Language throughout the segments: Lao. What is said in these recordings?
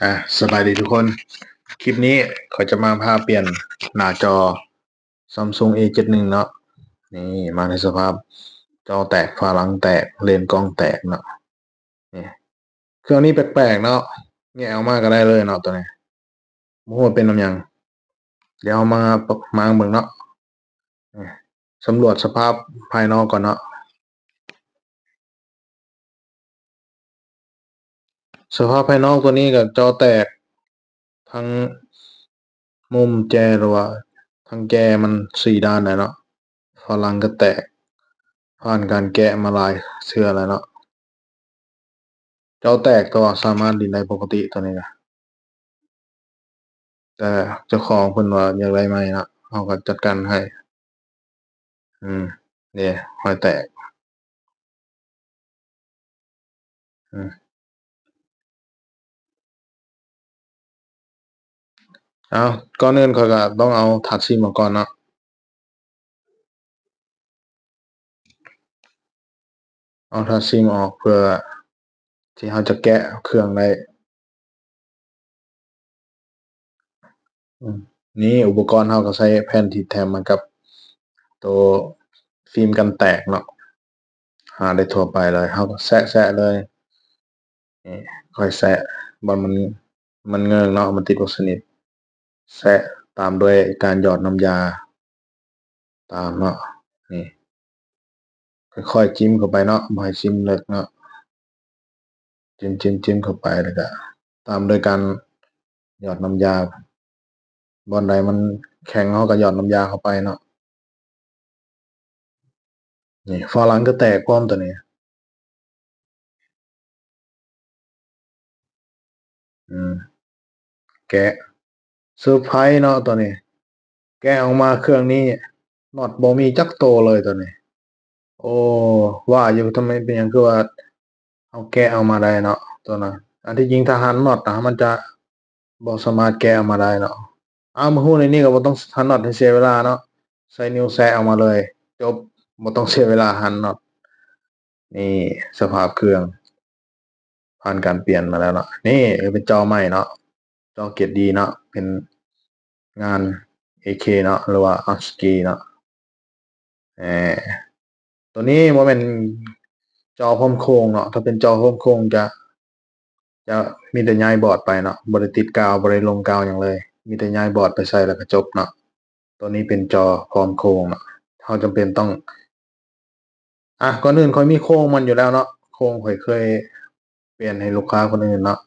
ອ່າ ສະບາຍດີທຸກຄົນ. ຄລິບນີ້ຂ້ອຍຈະມາພາປ່ຽນໜ້າຈໍ Samsung A ເຈັດໜຶ່ງເນາະ. ນີ້ມາໃນສະພາບຈໍແຕກ, ຝາຫຼັງແຕກ, ເລນກ້ອງແຕກເນາະ. ນີ້ ເຄື່ອງນີ້ແປກໆເນາະ, ແງະອອກມາກໍໄດ້ເລີຍເນາະ ໂຕນີ້. ບໍ່ຮູ້ວ່າເປັນນຳຫຍັງ. ດຽວເຮົາມາ ມາເບິ່ງເນາະ. ສຳຫຼວດສະພາບພາຍນອກກ່ອນເນາະ. ສະພາບພາຍນອກຕົວນີ້ກໍຈໍແຕກທັງມຸມແຈ ຫຼືວ່າທັງແຈມັນສີ່ດ້ານແຫຼະເນາະ. ຝາຫຼັງກໍແຕກ, ຜ່ານການແກະມາຫຼາຍເທື່ອແລ້ວເນາະ. ຈໍແຕກ ແຕ່ວ່າສາມາດຫຼິ້ນໄດ້ປົກກະຕິຕົວນີ້ກະ. ແຕ່ເຈົ້າຂອງເພິ່ນວ່າຢາກໄດ້ໃໝ່ເນາະ, ເຮົາກໍຈັດການໃຫ້. ອືມ ເດ້ ຮອຍແຕກ. ອືມ ເອົາ ກ່ອນອື່ນຂ້ອຍກໍຕ້ອງເອົາຖາດຊິມອອກກ່ອນເນາະ. ເອົາຖາດຊິມອອກເພື່ອທີ່ເຮົາຈະແກະເຄື່ອງໄດ້. ອືມ ນີ້ອຸປະກອນເຮົາກໍໃຊ້ແຜ່ນທີ່ແຖມມາກັບໂຕຟິມກັນແຕກເນາະ, ຫາໄດ້ທົ່ວໄປເລີຍ. ເຮົາກໍແຊະໆເລີຍ. ນີ້ ຄ່ອຍແຊະບ່ອນມັນ ມັນເງິກເນາະ, ມັນຕິດບໍ່ສະໜິດ. ແຊະຕາມດ້ວຍການຫຍອດນ້ຳຢາຕາມເນາະ. ນີ້ ຄ່ອຍໆຈິ້ມເຂົ້າໄປເນາະ, ບໍ່ໃຫ້ຈິ້ມເລິກເນາະ. ຈິ້ມໆໆເຂົ້າໄປ ແລ້ວກະຕາມດ້ວຍການຫຍອດນ້ຳຢາ. ບ່ອນໃດມັນແຂງ ເຮົາກໍຫຍອດນ້ຳຢາເຂົ້າໄປເນາະ. ນີ້ ຝາຫຼັງກໍແຕກພ້ອມຕົວນີ້. ອືມ ແກະ ເຊີໄພເນາະຕົວນີ້. ແກະອອກມາເຄື່ອງນີ້ ນັອດບໍ່ມີຈັກໂຕເລີຍຕົວນີ້. ໂອ້ ວ່າຢູ່ ທຳໄມ ເປັນຫຍັງຄືວ່າເຮົາແກະອອກມາໄດ້ເນາະຕົວນັ້ນ. ອັນທີ່ຈິງຖ້າຫັນນັອດນະ ມັນຈະບໍ່ສາມາດແກະອອກມາໄດ້ເນາະ. ເອົາ ມາຮູ້ໃນນີ້ກໍບໍ່ຕ້ອງຫັນນັອດໃຫ້ເສຍເວລາເນາະ, ໃຊ້ນິ້ວແຊະອອກມາເລີຍ ຈົບ, ບໍ່ຕ້ອງເສຍເວລາຫັນນັອດ. ນີ້ສະພາບເຄື່ອງ ຜ່ານການປ່ຽນມາແລ້ວເນາະ. ນີ້ເປັນຈໍໃໝ່ເນາະ, ຈໍເກຣດດີເນາະ, ເປັນງານ ເອເຄ ເນາະ ຫຼືວ່າ ASCII ເນາະ. ແອ ຕົວນີ້ບໍ່ແມ່ນຈໍພ້ອມໂຄງເນາະ, ຖ້າເປັນຈໍພ້ອມໂຄງຈະ ຈະມີແຕ່ຍ້າຍບອດໄປເນາະ, ບໍ່ໄດ້ຕິດກາວ ບໍ່ໄດ້ລົງກາວຫຍັງເລີຍ, ມີແຕ່ຍ້າຍບອດໄປໃສ່ແລ້ວກໍຈົບເນາະ. ຕົວນີ້ເປັນຈໍພ້ອມໂຄງເນາະ, ເຮົາຈຳເປັນຕ້ອງ ອ່ະ ກ່ອນອື່ນຂ້ອຍມີໂຄງມັນຢູ່ແລ້ວເນາະ, ໂຄງຂ້ອຍເຄີຍປ່ຽນໃຫ້ລູກຄ້າຄົນອື່ນເນາະ,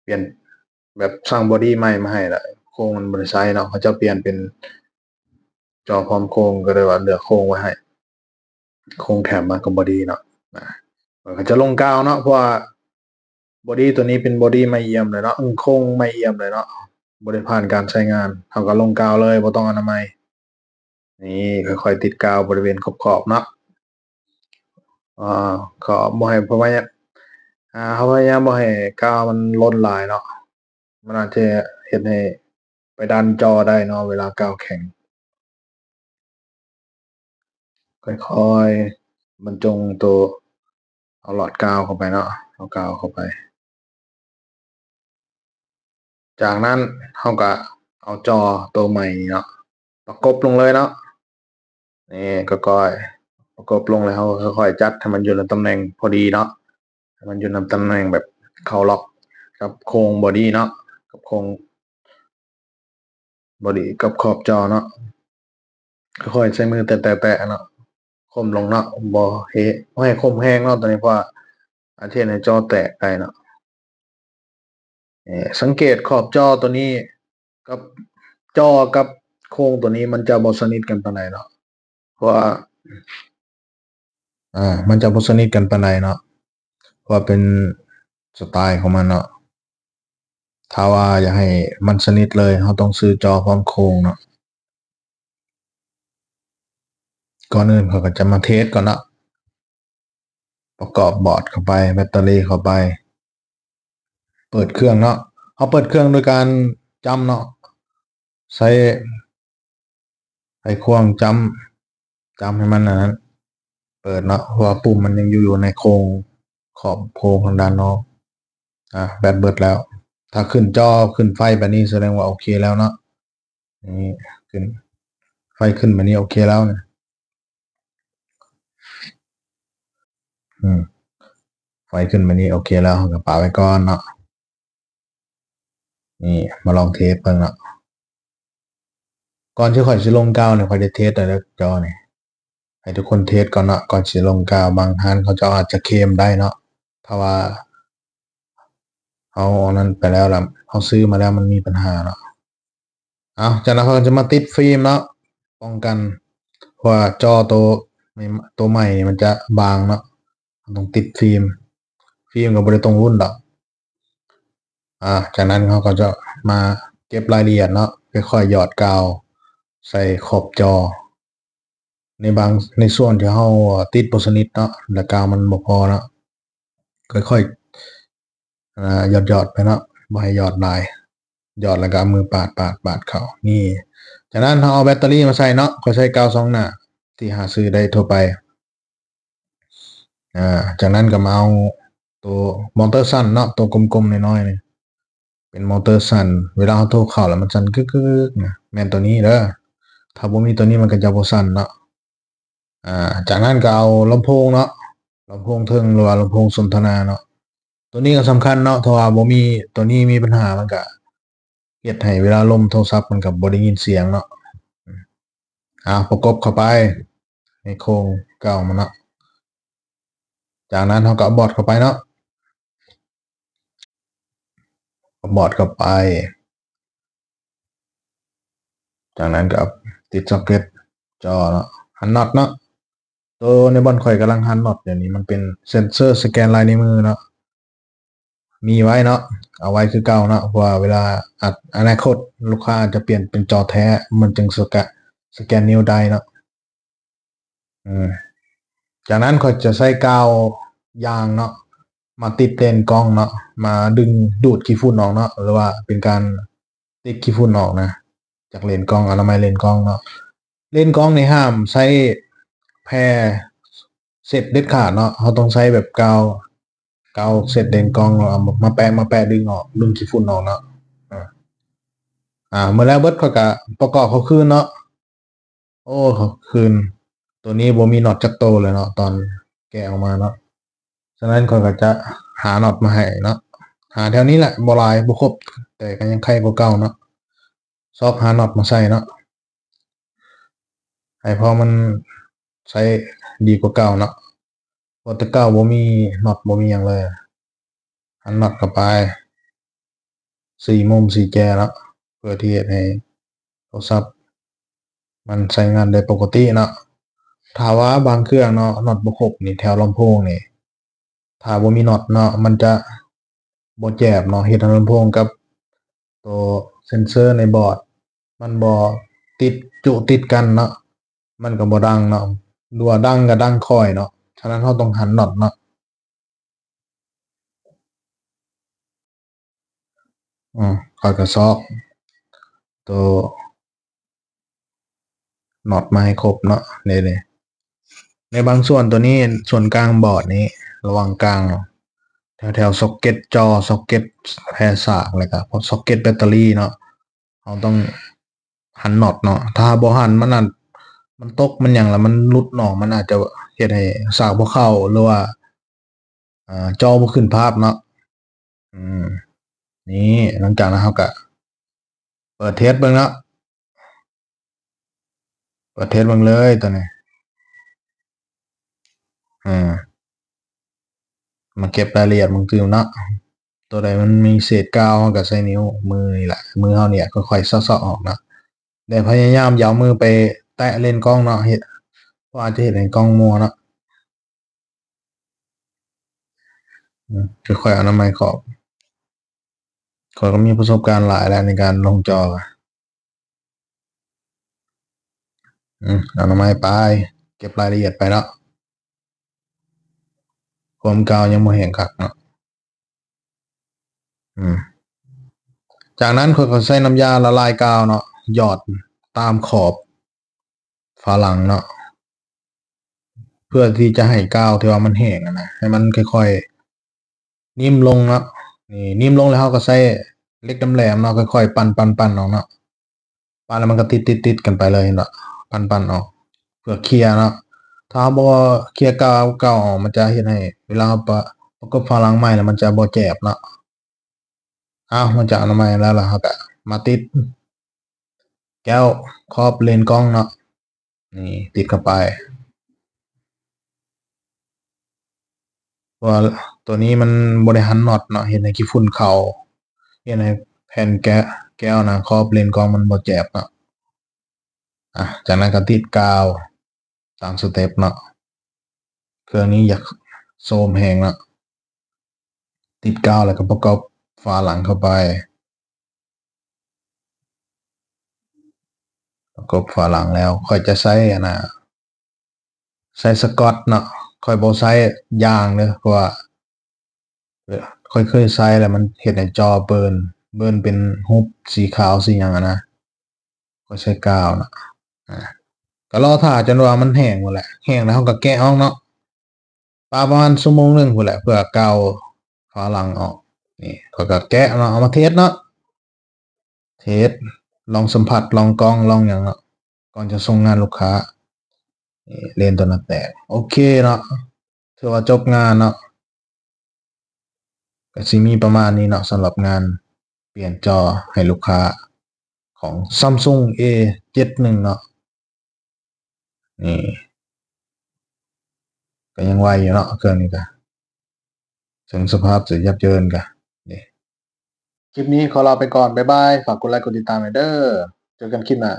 ປ່ຽນແບບສັ່ງບໍດີ້ໃໝ່ມາໃຫ້ລະ ໂຄງມັນບໍ່ໄດ້ໃຊ້ເນາະ, ເຂົາເຈົ້າປ່ຽນເປັນຈໍພ້ອມໂຄງ ກໍເລີຍວ່າເຫຼືອໂຄງໄວ້ໃຫ້. ໂຄງແຖມມາກໍບໍ່ດີເນາະ ນະ. ເຂົາຈະລົງກາວເນາະ ເພາະວ່າບໍດີ້ຕົວນີ້ເປັນບໍດີ້ໃໝ່ອຽມເລີຍເນາະ, ໂຄງໃໝ່ອຽມເລີຍເນາະ, ບໍ່ໄດ້ຜ່ານການໃຊ້ງານ. ເຮົາກໍລົງກາວເລີຍ ບໍ່ຕ້ອງອະນາໄມ. ນີ້ ຄ່ອຍໆຕິດກາວບໍລິເວນຂອບໆເນາະ. ອ່າ ກໍບໍ່ໃຫ້ ເພາະວ່າ ອ່າ ເຮົາພະຍາຍາມບໍ່ໃຫ້ກາວມັນລົ້ນຫຼາຍເນາະ, ມັນອາດຈະເຮັດໃຫ້ໄປດັນຈໍໄດ້ເນາະ ເວລາກາວແຂງ. ຄ່ອຍໆບັນຈົງໂຕ ເອົາຫຼອດກາວເຂົ້າໄປເນາະ, ເອົາກາວເຂົ້າໄປ. ຈາກນັ້ນເຮົາກະເອົາຈໍໂຕໃໝ່ນີ້ເນາະ ປະກົບລົງເລີຍເນາະ. ນີ້ ຄ່ອຍໆປະກົບລົງ ແລ້ວເຮົາກໍຄ່ອຍໆຈັດໃຫ້ມັນຢູ່ໃນຕຳແໜ່ງພໍດີເນາະ, ໃຫ້ມັນຢູ່ໃນຕຳແໜ່ງແບບເຂົ້າລັອກກັບໂຄງບໍດີ້ເນາະ, ກັບໂຄງ ບໍດີ້ກັບຂອບຈໍເນາະ. ຄ່ອຍໆໃຊ້ມືແຕະໆເນາະ, ຂົ່ມລົງເນາະ, ບໍ່ເຮ ບໍ່ໃຫ້ຂົ່ມແຮງເນາະ ໂຕນີ້ ເພາະວ່າອາດເຮັດໃຫ້ຈໍແຕກໄດ້ເນາະ. ເອີ ສັງເກດຂອບຈໍໂຕນີ້ກັບ ຈໍກັບໂຄງໂຕນີ້ ມັນຈະບໍ່ສະໜິດກັນປານໃດເນາະ, ເພາະວ່າ ອ່າ ມັນຈະບໍ່ສະໜິດກັນປານໃດເນາະ, ເພາະວ່າເປັນສະໄຕຂອງມັນເນາະ. ຖ້າວ່າຢາກໃຫ້ມັນສະໜິດເລີຍ ເຮົາຕ້ອງຊື້ຈໍພ້ອມໂຄງເນາະ. ກ່ອນອື່ນເຮົາກໍຈະມາເທສກ່ອນເນາະ, ປະກອບບອດເຂົ້າໄປ, ແບັດເຕີຣີເຂົ້າໄປ, ເປີດເຄື່ອງເນາະ. ເຮົາເປີດເຄື່ອງໂດຍການຈ້ຳເນາະ, ໃຊ້ ໄຂຄວງຈ້ຳ, ຈ້ຳໃຫ້ມັນອັນນັ້ນ ເປີດເນາະ, ເພາະວ່າປຸ່ມມັນຍັງຢູ່ ຢູ່ໃນໂຄງ ຂອບໂຄງທາງດ້ານນອກ. ອາ ແບັດເບິດແລ້ວ. ຖ້າຂຶ້ນຈໍ ຂຶ້ນໄຟແບບນີ້ ສະແດງວ່າໂອເຄແລ້ວເນາະ. ນີ້ ຂຶ້ນ ໄຟຂຶ້ນແບບນີ້ ໂອເຄແລ້ວນະ. ອືມ ໄຟຂຶ້ນແບບນີ້ ໂອເຄແລ້ວ ເຮົາກໍປະໄວ້ກ່ອນເນາະ. ນີ້ ມາລອງເທສເບິ່ງເນາະ. ກ່ອນທີ່ຂ້ອຍຊິລົງກ່າວນີ້ ຂ້ອຍໄດ້ເທສແລ້ວເດີ ຈໍນີ້. ໃຫ້ທຸກຄົນເທສກ່ອນເນາະ ກ່ອນຊິລົງກ່າວ. ບາງຮ້ານເຂົາເຈົ້າອາດຈະເຄມໄດ້ເນາະ ຖ້າວ່າເຮົາອັນນັ້ນໄປແລ້ວ ລະເຮົາຊື້ມາແລ້ວມັນມີບັນຫາເນາະ. ເອົາ ຈາກນັ້ນເຮົາກໍຈະມາຕິດຟິມເນາະ ປ້ອງກັນ ເພາະວ່າຈໍໂຕ ໂຕໃໝ່ນີ້ມັນຈະບາງເນາະ ເຮົາຕ້ອງຕິດຟິມ. ຟິມກໍບໍ່ໄດ້ຕົງລຸ້ນດອກ. ອາ ຈາກນັ້ນເຮົາກໍຈະມາເກັບລາຍລະອຽດເນາະ ຄ່ອຍໆຫຍອດກາວໃສ່ຂອບຈໍ. ໃນບາງ ໃນສ່ວນທີ່ເຮົາຕິດບໍ່ສະໜິດເນາະ ແລ້ວກາວມັນບໍ່ພໍເນາະ ຄ່ອຍໆ ອາ ຫຍອດໆໄປເນາະ ບໍ່ໃຫ້ຫຍອດຫຼາຍ. ຫຍອດແລ້ວກໍເອົາມືປາດໆໆເຂົ້າ. ນີ້ ຈາກນັ້ນເຮົາເອົາແບັດເຕີຣີມາໃສ່ເນາະ ຂ້ອຍໃຊ້ກາວສອງໜ້າ ທີ່ຫາຊື້ໄດ້ທົ່ວໄປ. ອາ ຈາກນັ້ນກໍມາເອົາໂຕມໍເຕີສັ່ນເນາະ ໂຕກົມໆນ້ອຍໆນີ້ ເປັນມໍເຕີສັ່ນ ເວລາເຮົາໂທເຂົ້າແລ້ວມັນສັ່ນກຶກໆນະ ແມ່ນໂຕນີ້ເດີ. ຖ້າບໍ່ມີໂຕນີ້ມັນກໍຈະບໍ່ສັ່ນເນາະ. ອາ ຈາກນັ້ນກໍເອົາລຳໂພງເນາະ ລຳໂພງເທິງ ຫຼືວ່າລຳໂພງສົນທະນາເນາະ. ໂຕນີ້ກໍສຳຄັນເນາະ ຖ້າວ່າບໍ່ມີ ໂຕນີ້ມີບັນຫາ ມັນກະເຮັດໃຫ້ເວລາລົມໂທລະສັບມັນກະບໍ່ໄດ້ຍິນສຽງເນາະ. ອາ ປະກົບເຂົ້າໄປໃນໂຄງເກົ່າມັນເນາະ. ຈາກນັ້ນເຮົາກໍເອົາບອດເຂົ້າໄປເນາະ ເອົາບອດເຂົ້າໄປ. ຈາກນັ້ນກໍເອົາຕິດຊັອກເກັດຈໍເນາະ ຫັນນັອດເນາະ. ໂຕໃນບ່ອນຂ້ອຍກຳລັງຫັນນັອດດຽວນີ້ ມັນເປັນເຊັນເຊີສະແກນລາຍນິ້ວມືເນາະ ມີໄວ້ເນາະ ເອົາໄວ້ຄືເກົ່າເນາະ ເພາະວ່າເວລາອາດ ອະນາຄົດລູກຄ້າອາດຈະປ່ຽນເປັນຈໍແທ້ ມັນຈຶ່ງສະກະ ສະແກນນິ້ວໄດ້ເນາະ. ອືມ ຈາກນັ້ນຂ້ອຍຈະໃຊ້ກາວຢາງເນາະ ມາຕິດເລນກ້ອງເນາະ ມາດຶງດູດຂີ້ຝຸ່ນອອກເນາະ ຫຼືວ່າເປັນການຕິດຂີ້ຝຸ່ນອອກນະ ຈາກເລນກ້ອງ ອະນາໄມເລນກ້ອງເນາະ. ເລນກ້ອງນີ້ຫ້າມໃຊ້ແຜ່ເຊັດເດັດຂາດເນາະ ເຮົາຕ້ອງໃຊ້ແບບກາວ ກາວເຊັດເລນກ້ອງເນາະ ເອົາມາແປະ ມາແປະດຶງອອກ ດຶງຂີ້ຝຸ່ນອອກເນາະ. ອາ ອາ ເມື່ອແລ້ວເບິດ ຂ້ອຍກະປະກອບເຂົ້າຄືນເນາະ. ໂອ້ ຄືນ ໂຕນີ້ບໍ່ມີນັອດຈັກໂຕເລີຍເນາະ ຕອນແກະອອກມາເນາະ. ສະນັ້ນຂ້ອຍກໍຈະຫານັອດມາໃຫ້ເນາະ ຫາແຖວນີ້ແຫຼະ ບໍ່ຫຼາຍ ບໍ່ຄົບ ແຕ່ກໍຍັງໄຄກວ່າເກົ່າເນາະ. ຊອກຫານັອດມາໃສ່ເນາະ ໃຫ້ພໍມັນໃຊ້ດີກວ່າເກົ່າເນາະ ເພາະແຕ່ເກົ່າບໍ່ມີນັອດ ບໍ່ມີຫຍັງເລີຍ. ຫັນນັອດເຂົ້າໄປ ສີ່ມຸມສີ່ແຈເນາະ ເພື່ອທີ່ເຮັດໃຫ້ໂທລະສັບມັນໃຊ້ງານໄດ້ປົກກະຕິເນາະ. ຖ້າວ່າບາງເຄື່ອງເນາະ ນັອດບໍ່ຄົບນີ້ ແຖວລຳໂພງນີ້ ຖ້າບໍ່ມີນັອດເນາະ ມັນຈະບໍ່ແຈບເນາະ ເຮັດໃຫ້ລຳໂພງກັບໂຕເຊັນເຊີໃນບອດ ມັນບໍ່ຕິດຈຸຕິດກັນເນາະ ມັນກໍບໍ່ດັງເນາະ ຫຼືວ່າດັງກໍດັງຄ່ອຍເນາະ. ສະນັ້ນເຮົາຕ້ອງຫັນນັອດເນາະ. ອືມ ຂ້ອຍກໍຊອກໂຕນັອດມາໃຫ້ຄົບເນາະ. ນີ້ ນີ້ ໃນບາງສ່ວນ ໂຕນີ້ ສ່ວນກາງບອດນີ້ ລະຫວ່າງກາງ ແຖວໆຊັອກເກັດຈໍ ຊັອກເກັດແຜ່ສາກ ແລ້ວກໍຊັອກເກັດແບັດເຕີຣີເນາະ ເຮົາຕ້ອງຫັນນັອດເນາະ. ຖ້າບໍ່ຫັນ ມັນອາດ ມັນຕົກ ມັນຫຍັງ ແລ້ວມັນຫຼຸດເນາະ ມັນອາດຈະເຮັດໃຫ້ສາກບໍ່ເຂົ້າ ຫຼືວ່າ ອາ ຈໍບໍ່ຂຶ້ນພາບເນາະ. ອືມ ນີ້ ຫຼັງຈາກນັ້ນເຮົາກະເປີດເທສເບິ່ງເນາະ ເປີດເທສເບິ່ງເລີຍໂຕນີ້. ອາ ມາເກັບລາຍລະອຽດເບິ່ງຕື່ມເນາະ ໂຕໃດມັນມີເສດກາວ ເຮົາກະໃຊ້ນິ້ວມືນີ້ແຫຼະ ມືເຮົານີ້ແຫຼະ ຄ່ອຍໆເຊາະໆອອກເນາະ. ແລະ ພະຍາຍາມຢ່າເອົາມືໄປແຕະເລນກ້ອງເນາະ ເຮັດ ເພາະອາດຈະເຮັດໃຫ້ກ້ອງມົວເນາະ. ອືມ ຄ່ອຍໆອະນາໄມຂອບ ຂ້ອຍກໍມີປະສົບການຫຼາຍແລ້ວໃນການລົງຈໍ. ອືມ ອະນາໄມໄປ ເກັບລາຍລະອຽດໄປເນາະ ຄວາມກາວຍັງບໍ່ແຫ້ງຄັກເນາະ. ອືມ ຈາກນັ້ນຂ້ອຍກໍໃຊ້ນ້ຳຢາລະລາຍກາວເນາະ ຫຍອດຕາມຂອບຝາຫຼັງເນາະ ເພື່ອທີ່ຈະໃຫ້ກາວທີ່ວ່າມັນແຫ້ງຫັ້ນນະ ໃຫ້ມັນຄ່ອຍໆ ໜິ່ມລົງເນາະ. ນີ້ ໜິມລົງແລ້ວເຮົາກໍໃຊ້ເຫຼັກແຫຼມໆເນາະ ຄ່ອຍໆປັ່ນໆໆອອກເນາະ. ປາດແລ້ວມັນກໍຕິດໆກັນໄປເລີຍ ເຫັນບໍ່? ປັ້ນໆອອກ ເພື່ອເຄຍເນາະ. ຖ້າເຮົາບໍ່ເຄຍກາວເກົ່າອອກ ມັນຈະເຮັດໃຫ້ເວລາເຮົາປະ ປະກົບຝາຫຼັງໃໝ່ແລ້ວມັນຈະບໍ່ແຈບເນາະ. ເອົາ ຫຼັງຈາກອັນໃໝ່ແລ້ວ ແລ້ວເຮົາກໍມາຕິດແກ້ວຂອບເລນກ້ອງເນາະ. ນີ້ ຕິດເຂົ້າໄປ. ເພາະວ່າຕົວນີ້ມັນບໍ່ໄດ້ຫັນນັອດເນາະ ເຮັດໃຫ້ຂີ້ຝຸ່ນເຂົ້າ ເຮັດໃຫ້ແຜ່ນແກ້ ແກ້ວນະ ຂອບເລນກ້ອງມັນບໍ່ແຈບເນາະ. ອາ ຈາກນັ້ນກໍຕິດກາວຕາມສະເຕັບເນາະ. ເຄື່ອງນີ້ຢາກໂຊມແຮງເນາະ. ຕິດກາວແລ້ວກໍປະກົບຝາຫຼັງເຂົ້າໄປ. ປະກົບຝາຫຼັງແລ້ວ ຂ້ອຍຈະໃຊ້ອັນນະ ໃຊ້ສະກອດເນາະ. ຂ້ອຍບໍ່ໃຊ້ຢາງເດີ ເພາະວ່າຂ້ອຍເຄີຍໃຊ້ແລ້ວມັນເຮັດໃຫ້ຈໍເບີນ ເບີນເປັນຮູບສີຂາວສີຫຍັງຫັ້ນນະ. ຂ້ອຍໃຊ້ກາວເນາະ. ອາ ກໍລໍຖ້າຈົນວ່າມັນແຫ້ງພຸ້ນແຫຼະ. ແຫ້ງແລ້ວເຮົາກໍແກະອອກເນາະ. ປະມານຊົ່ວໂມງໜຶ່ງພຸ້ນແຫຼະ ເພື່ອກາວຝາຫຼັງອອກ. ນີ້ ຂ້ອຍກໍແກະເນາະ ເອົາມາເທສເນາະ. ເທສ ລອງສຳຜັດ ລອງກ້ອງ ລອງຫຍັງເນາະ ກ່ອນຈະສົ່ງງານລູກຄ້າ. ນີ້ ເລນຕົວນັ້ນແຕກ. ໂອເຄເນາະ ຖືວ່າຈົບງານເນາະ. ກໍຊິມີປະມານນີ້ເນາະ ສຳລັບງານປ່ຽນຈໍໃຫ້ລູກຄ້າຂອງ Samsung A ເຈັດໜຶ່ງເນາະ. ນີ້ ກໍຍັງໄວຢູ່ເນາະ ເຄື່ອງນີ້ກະ ເຊິ່ງສະພາບຈະຍັບເຢິນກະ ນີ້. ຄລິບນີ້ຂໍລາໄປກ່ອນ ບາຍບາຍ. ຝາກກົດໄລກົດຕິດຕາມແດ່ເດີ. ເຈີກັນຄລິບໜ້າ.